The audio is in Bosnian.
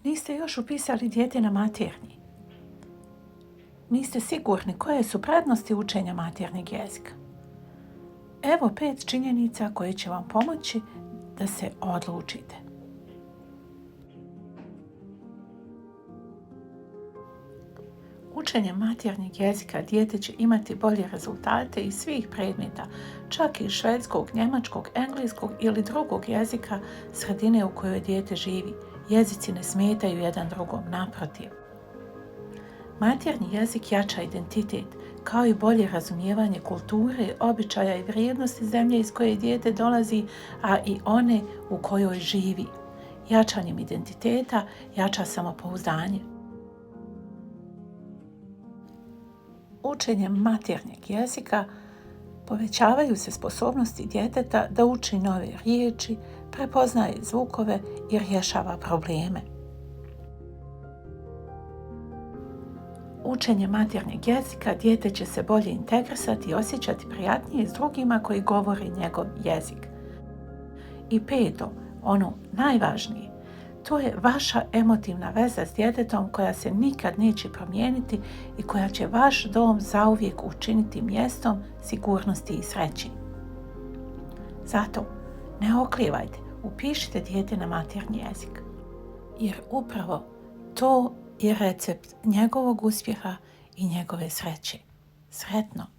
Niste još upisali dijete na maternji. Niste sigurni koje su prednosti učenja maternjeg jezika. Evo 5 činjenica koje će vam pomoći da se odlučite. Učenjem maternjeg jezika dijete će imati bolje rezultate iz svih predmeta, čak i švedskog, njemačkog, engleskog ili drugog jezika sredine u kojoj dijete živi. Jezici ne smetaju jedan drugom, naprotiv. Maternji jezik jača identitet, kao i bolje razumijevanje kulture, običaja i vrijednosti zemlje iz koje dijete dolazi, a i one u kojoj živi. Jačanjem identiteta jača samopouzdanje. Učenjem maternjeg jezika povećavaju se sposobnosti djeteta da uči nove riječi, prepoznaje zvukove i rješava probleme. Učenjem maternjeg jezika dijete će se bolje integrisati i osjećati prijatnije s drugima koji govore njegov jezik. I 5. ono najvažnije, to je vaša emotivna veza s djetetom koja se nikad neće promijeniti i koja će vaš dom zauvijek učiniti mjestom sigurnosti i sreći. Zato ne oklijevajte, upišite dijete na maternji jezik. Jer upravo to je recept njegovog uspjeha i njegove sreće. Sretno!